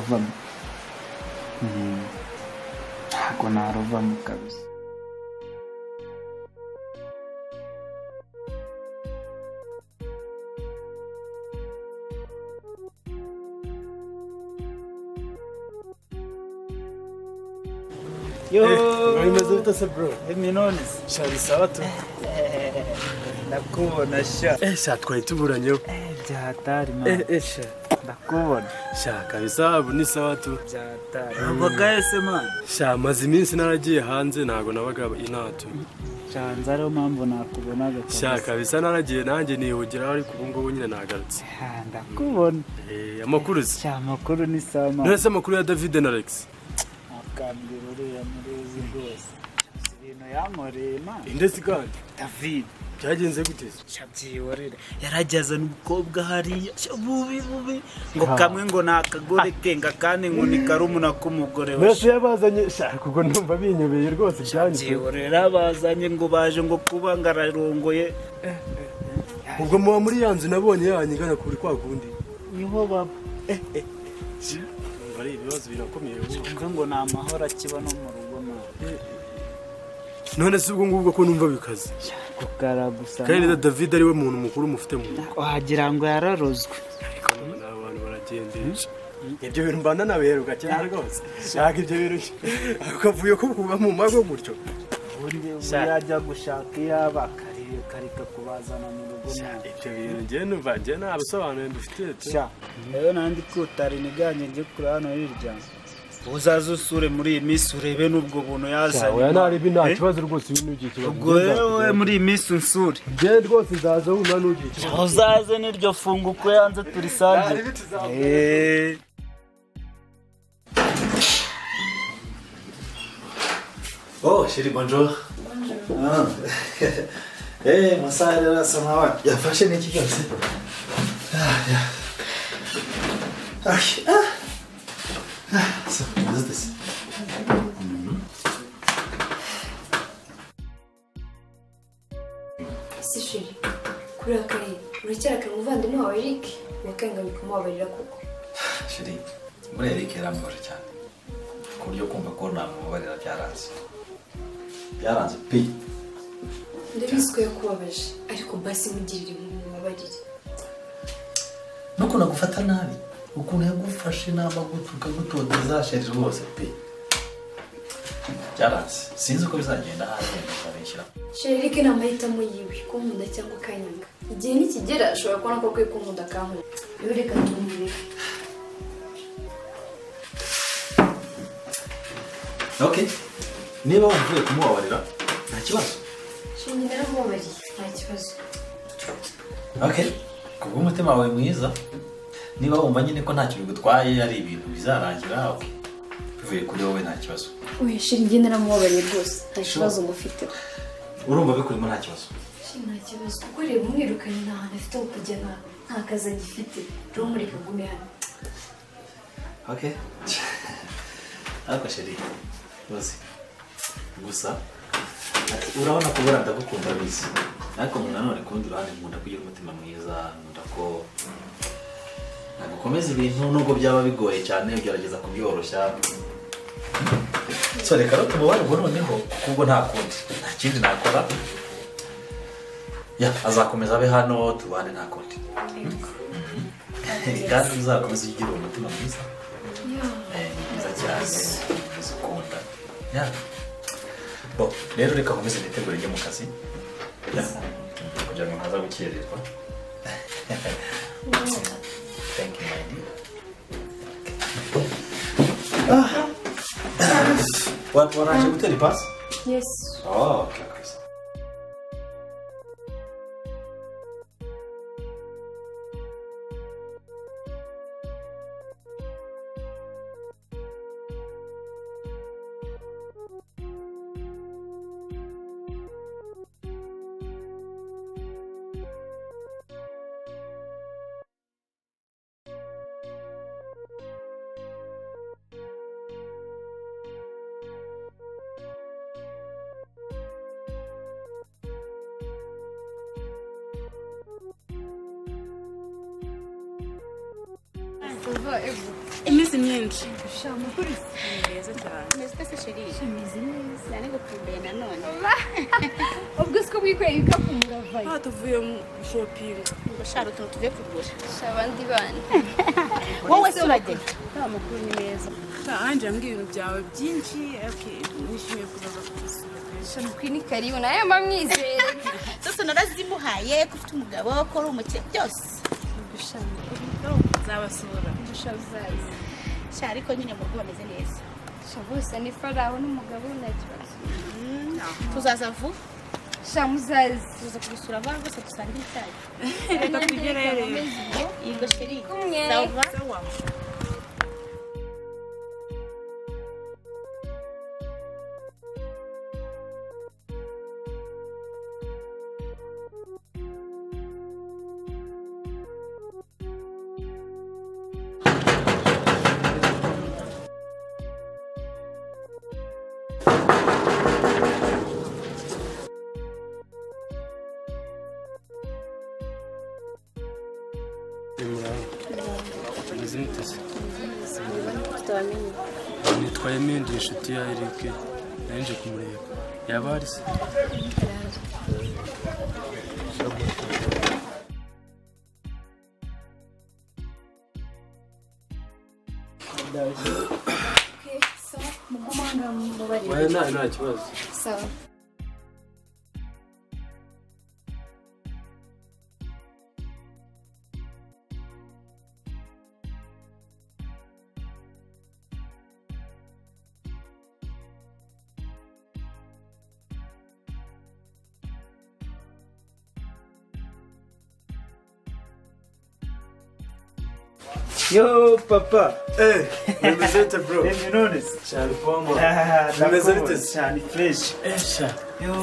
Naruvamo. Ntabwo naruvamo kabisa. Yo, bimeze bite se bro? Eminone. Sha sawa tu. Ndakubona sha. Sha twari tuburanyeho. Byahatari man. Sha. Ndakubona. Sha kabisa ubu ni sawa tu. Byahatari. Wabaga ese man? Sha maze iminsi naragiye hanze ntago nabaga inato. Sha nzaro mpamvu nakubonaga. Sha kabisa naragiye nanjye nihugira ariko ubu ngubu nyine nagarutse. Ndakubona. Amakuru se? Sha amakuru ni sawa man. None se amakuru ya David na Alex? Akambira uriya murezi rwose. Ibintu yankoreye man. Indetse kandi David byagenze gute? Shabyihorere yarajyaza n'umukobwa hariya bubi bubi ngo kamwe ngo nakagore kenga kandi ngo ni karumuna k'umugore we. Mbese yabazanye sha kuko ndumva binyobeye rwose byanyuze. Byihorere abazanye ngo baje ngo kuba ngararongoye. Ubwo muba muri yanzu nabonye yanyigana kuri kwa kundi. Niho baba. Bari ibibazo birakomeye ubu. Ngo ni amahoro akiba no mu rugo man. None se ubwo ngubwo ko numva bikaze. Kukara gusa. Kandi David ari we muntu mukuru mufite mu. Wagira ngo yararozwe. Ariko n'abantu baragendesha. Ibyo bintu mbana nabeheruka cyane rwose. Shaka ibyo bintu. Akavuye ko kuba mu mago gutyo. Ubundi yajya gushaka iyaba kareka kubazana mu rugo. Ibyo bintu ngiye numva ngiye nabisobanuye mbifitiye. Sha, rero nandi kutari niganye ngiye kuri hano hirya. Uzaze usure muri iyi minsi urebe n'ubwo buntu yazanye. Oya naribi nta kibazo rwose ibintu ugiye kibazo. Ubwo wewe muri iyi minsi unsure. Ngiye rwose nzaza wumva n'ugiye kibazo. Uzaze n'iryo funguko yanze turisange. Oh, chérie, bonjour. Bonjour. Ah. Masaha rero asa nkaho yafashe n'iki cyose. Ah, ah. So, what is this? Si chérie, kurakaye uracyarakaye umuvandimwe wawe Eric wakanga bikumubabarira koko. Chérie, muri Eric yarambabaje cyane. Ku buryo kumva ko namubabarira byaranze. Byaranze pe. Ndabizi ko yakubabaje ariko basi mugirire umubabarire. Nuko nagufata nabi. Ukuntu yagufashe namba gutuka gutoteza chérie rwose pe. Byaranze. Sinzi uko bizagenda hanze ndabishyira. Chérie Eric ni amahitamo yiwe kunkunda cyangwa akanyanga. Igihe nikigera ashobora kubona ko akwiye kunkunda akankunda. Rero reka tumureke. Okay. Niba wumvuye kumubabarira nta kibazo. Chérie naramubabariye nta kibazo. Okay. Kubw'umutima wawe mwiza niba wumva nyine ko ntacyo bigutwaye ari ibintu bizarangira okay. Bivuye kuri wowe nta kibazo. Oya chérie njye naramubabariye rwose nta kibazo mufite. Urumva bikurimo nta kibazo. Chérie nta kibazo kuko reba umwirukanye nta hantu afite ho kujya nta kazi agifite. Rero mureka agume hano. Okay. Ariko chérie uzi gusa urabona ko bora ndagukunda bizi ariko nanone kundi ruhande nkunda kugira umutima mwiza nkunda ko nagukomeza ibintu nubwo byaba bigoye cyane ugerageza kubyoroshya. So reka rero tumubare ubwo noneho kuko ubwo nta kundi nta kindi nakora. Ya azakomeza abe hano tubane nta kundi. Kandi uzakomeza ugira umutima mwiza. Mwiza cyane uzikunda. Ya. Bo, rero reka nkomeze nitegure njye mu kazi. Ya. Kugira ngo ntaza gukererwa. Thank you, my dear. Ah. What waranje gutera ipasi? Yes. Oh, okay, okay. sava ego. Iminsi myinshi. Shamukuri. Neza cyane. Meze se chérie. Shameze neza. Nari gukumbuye nanone. Ubwo siko mwikoreye ibikapu muravayo. Ah, tuvuye mu shopping. Ngo shara utuntu tuvuye kugura. Shabandi bana. Wowe se uragenda. Amakuru ni meza. Anje ambwiye ibintu byawe byinshi. Okay, nishimiye kuzaza kugusura. Shamukuri ni karibu naye mba mwizeye. Sasa narazimuhaye ko ufite umugabo ko uri umukire byose. Nzabasura. Uzaza. Sha ariko nyine mu rugo bameze neza. Sha bose ni faraho n'umugabo nta kibazo. Tuzaza vuba. Sha muzaze. Tuzaza kugusura vuba rwose dusange icyayi. Reka tugereyo rero. Yego chérie. Kumwe. Sawa. Sawa. Nitwa Emendi inshuti ya Eric naje kumureba yaba ari se Okay, so mugumanga mubari. Oya nta kibazo. Sawa. Yo papa. Eh, bimeze bite bro? None se cyane pombo. Bimeze bite cyane fresh. Esha. Yo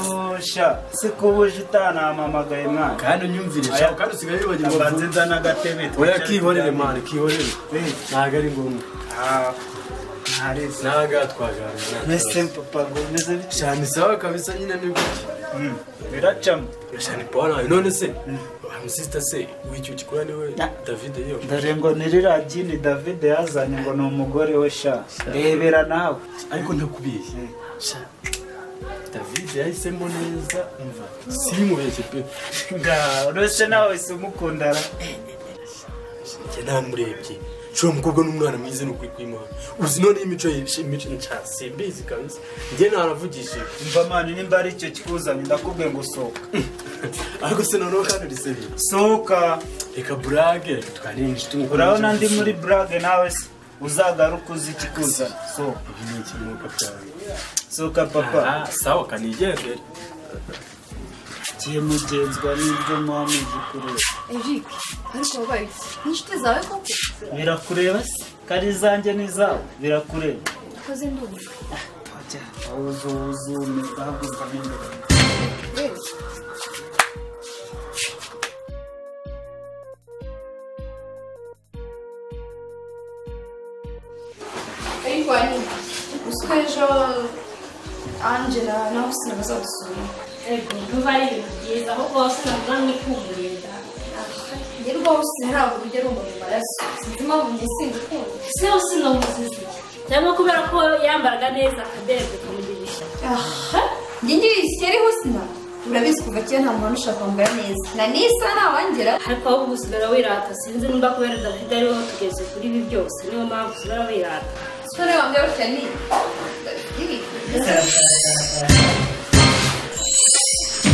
sha, se ko buje utanampamagaye mwana. Kandi unyumvire sha, kandi usigaye wibagirwa. Mbanze nzana agatebe. Oya kihorere mwana, kihorere. Ntago ari ngombwa. Ah. Ntarese. Ntago twaganira. Mese papa ngo bimeze bite? Cyane sawa kabisa nyine ni gutya. Biracamo. Cyane pona none se. Sister se wicyo gikora niwe David yo. Dore ngo nirira jini David yazanye ngo ni umugore we sha. Rebera nawe. Ariko ntakubeshye. Sha. David yahisemo neza umva. Simubeshye pe. Nga urose nawe se umukundara. Njye namurebye. Sho mukobwa n'umwana mwiza no kwikwimana. Uzi none imico imico nca simbizi kabisa. Njye naravugishije. Umva mani nimba ari icyo kikuzanye ndakubwiye ngo sohoka. Ariko se noneho kandi uri sohoka. Reka burage reka twanire inshuti. Urabona ndi muri burage nawe se uzagaruka uzi ikikuzanye. Sohoka. Ibi ni ikimuka cyawe. Sohoka papa. Sawa kanigendere. Kiye mugenzwa n'ibyo muba muzi kureba. Eric, ariko wabaye iki? N'inshuti zawe koko? Birakureba se? Kari izanjye n'izawe birakureba. Koze ndumva. Wajya uzuzumirwa ahubwo imbere. Ariko wani, uzi ko ejo Angela na Husna bazadusura. Ego, ndumva ari ibintu byiza ahubwo Husna mvuga mwikungurira. Njye rwose ntabwo ujya rumva mu maraso. Sinzi impamvu njye singukunda. Se Husna umuzizi cyangwa kubera ko yambaraga neza akaberwa ukamugirisha. Aha, njye ngira ishyari Husna. Urabizi kuva kera nta muntu ushaka kwambara neza. Na nisa ntawangera. Ariko ahubwo usigara wirata sinzi nimba kubera David ariwe tugeze kuri ibi byose niyo mpamvu usigara wirata. Sore wambwira utya ni.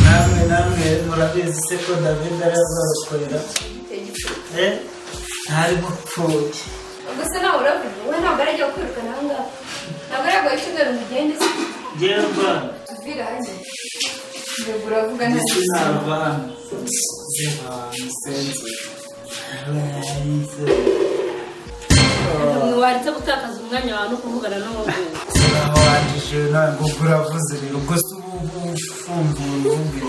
Namwe namwe murabizi se ko David ari azabakorera. Ntari gupfuye. Ubwo se nawe uravuga wowe ntabwo arajya kwirukana aho ngaho. Ntabwo aragoye icyumweru ngo ugende se. Ngewe rwanda. Tuvire hanze. Mbega uravuga nta Ndetse nava hano. Zihansenze. Waretse gutakaza umwanya wawe no kuvugana n'uwo nguwo. Aho wangije ntabwo uravuze rero ubwo se ubu ufunguye uvuge.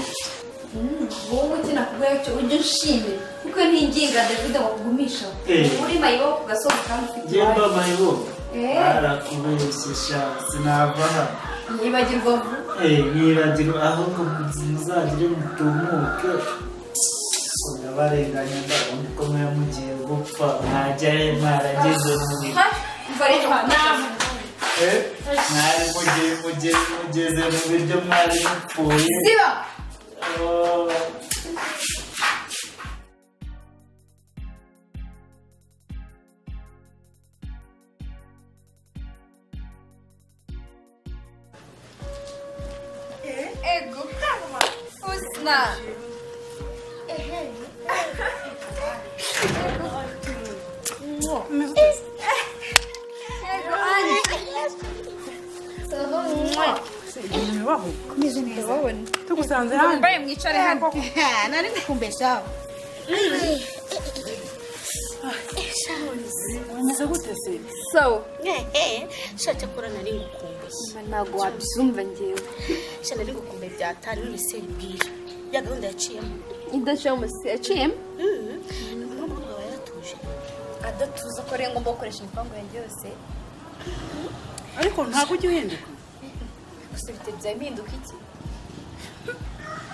Wowe icyo nakubwira cyo ujye unshimira kuko ntinginga David ngo akugumisha. Uri mayibobo ku gasozi kandi ufite Njye mba mayibobo. Arakubeshye sha sinava hano. Yibagirwa vuba. Nibagirwa ahubwo muzagire mutumuke. Ndabarenganya ndabona ko mwe mugiye gupfa mwajya he mwarageze mu mwari mugiye mugeze mu biryo mwari mupfuye. Ziba. Ego, Husna. Tugusanze hano. Mbaye mwicare hano. Nari ndikumbesha. Umeze gute se? So, sha cyakora nari ngukumbuye. Ntabwo wabyumva ngewe. Sha nari ngukumbuye byatari none se bwira. Ya gahunda yaciyemo. Idaciyemo se yaciyemo? N'umukobwa wawe yaratuje. Adatuza ko rero ngomba gukoresha imipango yanjye yose. Ariko ntabwo ujya uhinduka. Gusa bite byampinduka iki?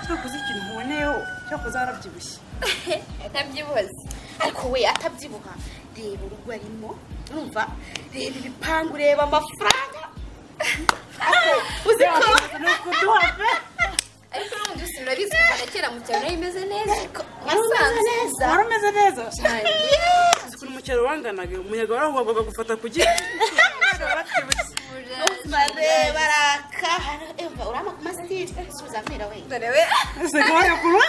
Cyakoze ikintu nkuboneyeho, cyakoze arabyibushye. Ntabyibuze. Ariko we atabyibuha. Reba urugo arimo, urumva? Reba ibipangu, reba amafaranga. Uzi ko nukuduha pe. Ariko n'ubundi usi urabizi kuva na kera mu cyaro nari imeze neza. Wasanze neza. Wari umeze neza. Uzi ukuntu mu cyaro wanganaga, umuyaga warahuhaga gufata ku giti. Baraka. Urama ku masitiri. Subiza mpera we. Dore we. Ese ko kuruwa.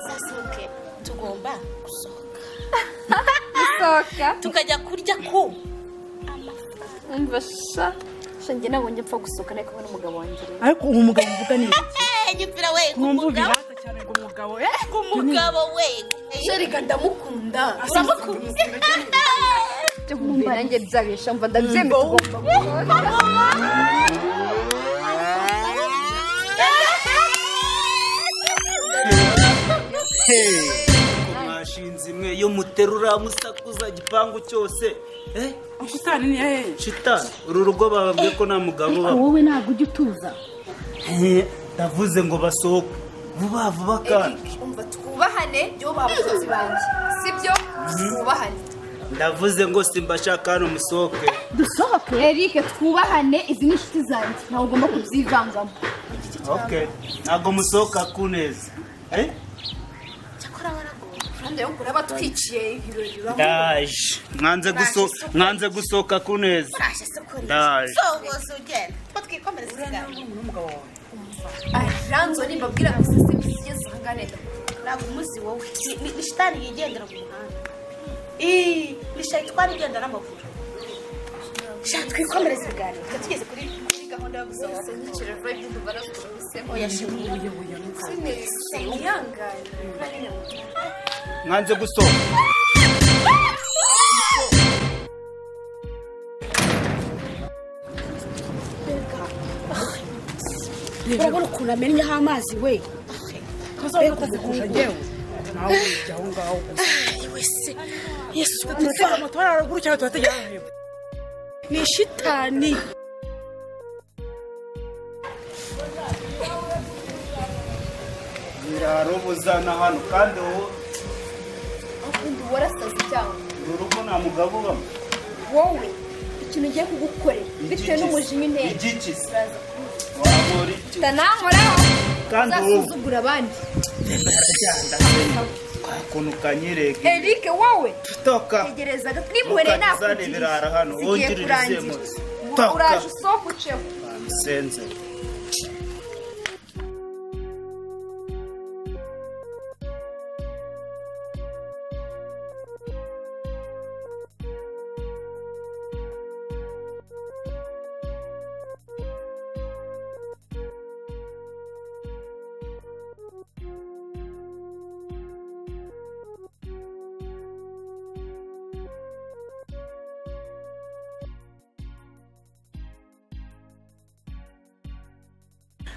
Sasa tugomba gusohoka. Gusohoka? Tukajya kurya ku amafaranga. Umva sha. Sha njye nabonye mpfa gusohoka nari kumwe n'umugabo wanjye rero. Ariko uwo mugabo mvuga ni iki? Nyumvira we. Numva cyane ngo umugabo umugabo we. Sherika ndamukunda. Uramukunda? Kumva nanjye byabesha mva ndabyemeye tugomba gusohoka. Mwashinze imwe yo muterura musakuza gipangu cyose. Shitani ni hehe? Shitani uru rugo bababwiye ko nta mugabo uba. Wowe ntabwo ujya utuza. Ndavuze ngo basohoke vuba vuba kandi. Umva twubahane byo babuze banjye. Sibyo? Twubahane. Ndavuze ngo simbashaka hano musohoke. Dusohoke? Eric twubahane izi ni inshuti zanjye ntabwo ugomba kubyivangamo. Okay. Ntabwo musohoka kuneza. Cyakora waragowe. Kandi yo kuraba twiciye ibirori urabona. Ndaje. Mwanze gusohoka kuneza. Uraje sokori. Ndaje. Sohoza ugenda. Two twikomereza ikiganiro. N'umugabo wawe. Aranzo nimbabwira gusa se bigeze ahangane. Ntabwo umuzi wowe. Ni shitani yigendera mu muhanda. Ni shitani igenda n'amaguru. Sha twikomereza ibiganiro. Twe tugeze kuri gahunda yo gusohoka. Nyicira vibe ndumva nakuhisemo. Oya shimwe. Wihangane. Mwanze gusohoka. Urabona ukuntu amennyeho amazi we. Kazakoze njyewe. Nawe ujya aho ngaho gusa. Wese. Yesu Turatega moto haruguru cyangwa turategera hepfo. Ni shitani. Birarubuzana hano kandi wowe undi warasaze cyangwa uru rugo nta mugabo ubamo. Wowe ikintu ugiye kugukorera bitewe n'umujinya intera. Igikize. Wabora iki? Tanankoraho. Kandi wowe uzasuzugura abandi. Ukuntu kanyirege. Eric wowe. Toka. Tegereza gato nimuhere nakugira. Ibirara hano wongere urizemutse. Toka. Uraje usohoke uceho. Senze.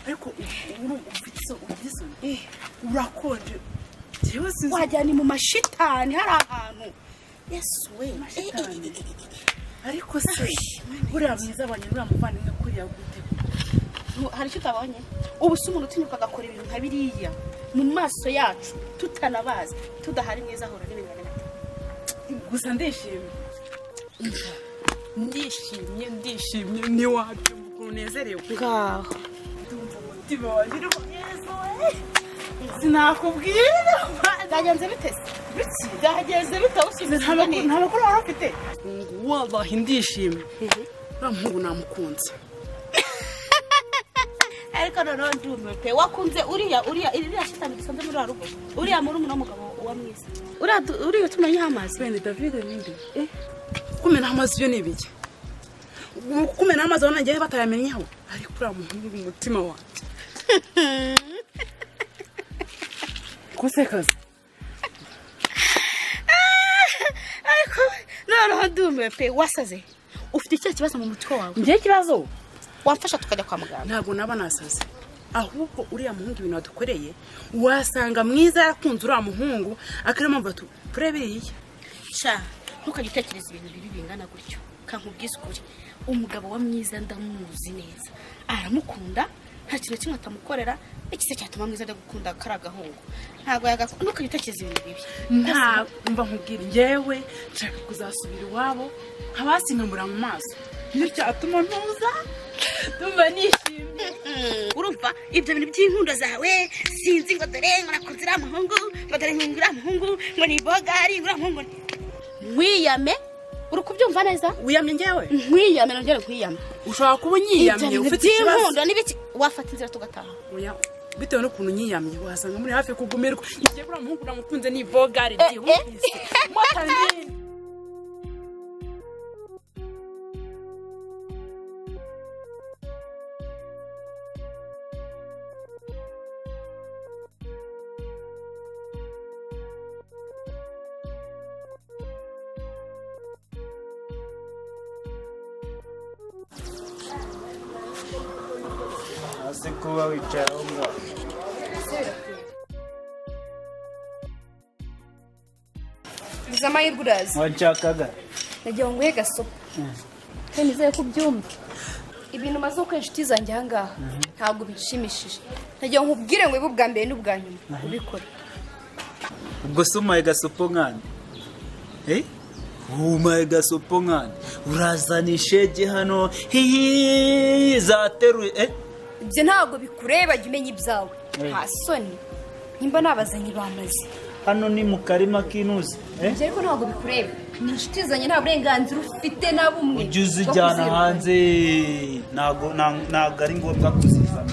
Ariko ubu ufite isoni urakonje jewe sinzi wajya ni mu mashitani hari ahantu. Yesu we. Ariko se Uriya mwiza abanye uriya muvandimwe kuriya gute? Hari icyo utabonye? Ubu se umuntu utinyuka agakora ibintu nka biriya mu maso yacu tutanabazi tudahari mwiza ahura n'ibintu bingana. Gusa ndishimye. Ndishimye ndishimye ni wacu unezerewe. Ngaho. Ndumva umutima wanjye uri mwiza. Sinakubwira. Byagenze bite se? Biki? Byagenze bite usize nta makuru wari ufite? Wallahi ndishimye. Uriya muhungu namukunze. Ariko noneho ndumiwe pe wakunze uriya iriya shitani dusanze muri rugo. Uriya murumuna w'umugabo wa mwiza. Uriya utumenyeho amazi. Bene David ninde? Kumena amazi byo ni ibiki? Kumena amazi abona ngiye batayamenyeho. Ariko uriya muhungu umutima wanjye. Kusekaza. Ariko noneho ndumiwe pe wasaze. Ufite icyo kibazo mu mutwe wawe? Ngiye kibazo. Wamfasha tukajya kwa muganga. Ntabwo naba nasaze. Ahubwo uriya muhungu ibintu wadukoreye wasanga mwiza yarakunze uriya muhungu akarimo mva turebeye. Sha ntukajye utekereza ibintu bibi bingana gutyo. Kankubwiza ukuri. Umugabo wa mwiza ndamuzi neza. Aramukunda nta kintu kimwe atamukorera ikise cyatuma mwiza ndagukunda karagahungu. Ntabwo yagakunda ntukajye utekereza ibintu bibi. Nta mva nkubwira njyewe nshaka kuzasubira iwabo nkabasi nkamura mu maso. Nicyo cyatuma ntuza. Ndumva nishimye. Urumva ibyo bintu by'inkunda zawe sinzi ngo dore ngo nakunze uriya muhungu ngo dore ngo uriya muhungu ngo ni bogari uriya muhungu. Nkwiyame uri kubyumva neza? Wiyamye njyewe? Nkwiyame nongere nkwiyame. Ushobora kuba unyiyamye ufite ikibazo. By'inkunda n'ibiki wafata inzira tugataha. Oya bitewe n'ukuntu nyiyamye wasanga muri hafi kugumirwa. Ngiye uriya muhungu namukunze ni bogari byihuse. Motari. Hasi kuba wicaye aho ngaho. Uzi amahirwe urazi. Wanshakaga. Nagira ngo nguhe gasopo. Kandi nizere ko ubyumva. Ibintu umaze gukora inshuti zanjye aha ngaha ntabwo bishimishije. Nagira ngo nkubwire ngo ibe ubwa mbere n'ubwa nyuma ubikore. Ubwo se umpaye gasopo nkande? Umpaye gasopo nkande? Urazana ishege hano hihi zateruye. Ibyo ntabwo bikureba jya umenya ibyawe. Nta soni. Nimba nabazanye bamaze. Hano ni mu karima k'inuzi. Ibyo ariko ntabwo bikureba. Ni inshuti zanjye nta burenganzira ufite na bumwe. Ujye uzijyana hanze ntabwo ari ngombwa kuzizana.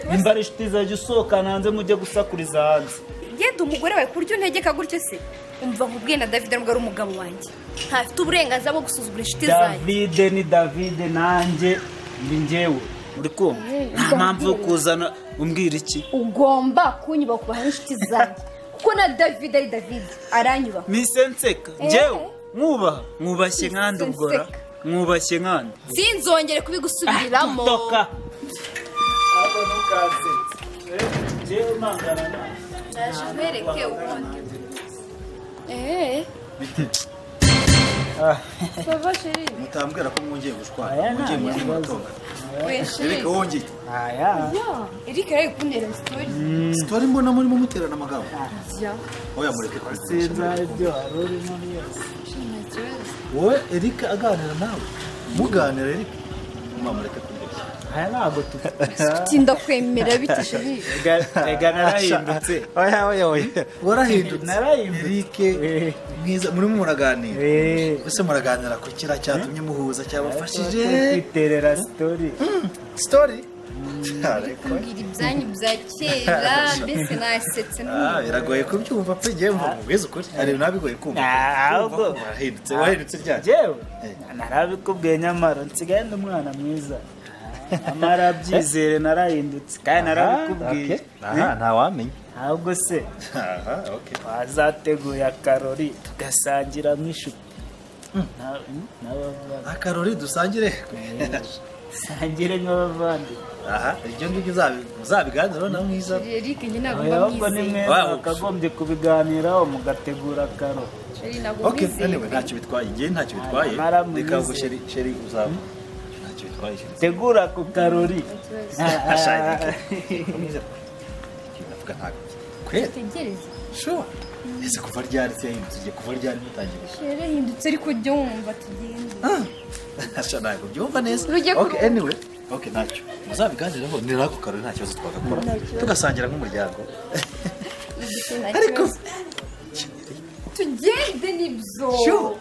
Nimba ari inshuti zanjye usohokana hanze mujye gusakuriza hanze. Genda umugore wawe ku buryo untegeka gutyo se? Umva nkubwiye na David nubwo ari umugabo wanjye. Ntafite uburenganzira bwo gusuzugura inshuti zanjye. David ni David nanjye ni njyewe. Uri kumva? Nta mpamvu yo kuzana umbwira iki? Ugomba kunyubaha kubaha inshuti zanjye. Kuko na David ari David aranyubaha. Mise nseka njyewe mwubaha mwubashye nkandi ubwora mwubashye nkandi. Sinzongere kubigusubiriramo. Toka. Abo ntukansetse. Njyewe mpangana nawe. Ndaje nkwereke ubundi. Ça va chérie? Mutambwira ko mwongeye gushwana. Mwongeye muri matonga. Eric wongeye. Aya. Eric ari kuntera story. Story mbona murimo muterana amagambo. Ya. Oya mureke sinza ibyo haruri muri yose. Wowe Eric aganira nawe. Muganira Eric. Mama mureke kumbeshya. Aya ntabwo tutinda kwemera bite chérie? Ega narahindutse. Oya oya oya. Warahindutse. Narahindutse. Eric mwiza murimo muraganira. Ese muraganira ku kira cyatumye muhuza cyabafashije? Kwiterera story. Story? Kumbwira ibyanyu bya kera mbese nasetse n'ubu. Biragoye kubyumva pe ngiye mva mubwize ukuri. Hari ibintu bigoye kumva. Ahubwo warahindutse wahindutse ryari? Jewe narabikubwiye nyamara nsigaye ndi umwana mwiza. Amara byizere narahindutse kandi narabikubwiye. Aha ntawamenya. Ahubwo se aha okay. Wazateguye akarori tugasangira nk'inshuti. Akarori dusangire. Sangire nk'abavandi. Aha, ibyo ngibyo uzabiganiraho na Mwiza. Eric njye ntabwo mba Ahubwo ni mwizeye. mwe mwakagombye kubiganiraho mugategura akaro. Chéri ntabwo Okay, mwizeye. anyway, ntacyo bitwaye. Njye ntacyo bitwaye. Mara Reka ngo mwizeye. chéri, chéri uzaba. Ntacyo bitwaye chéri. Tegura ku karori. Asha, Eric. Mwiza. Ikintu navuga ntabwo. Kweli? Tegereze. Sure. Ese kuva ryari se yahindutse? Ugiye kuva ryari mutangiye? Chéri yahindutse ariko jya wumva tugende. Asha ntabwo byumva neza. Tujye Okay, kuruhuka. anyway. Okay, ntacyo. Muzabiganireho ni nako karori nta kibazo twagakora. Nta kibazo. Tugasangira nk'umuryango. Ariko tugende nibyo. Sure.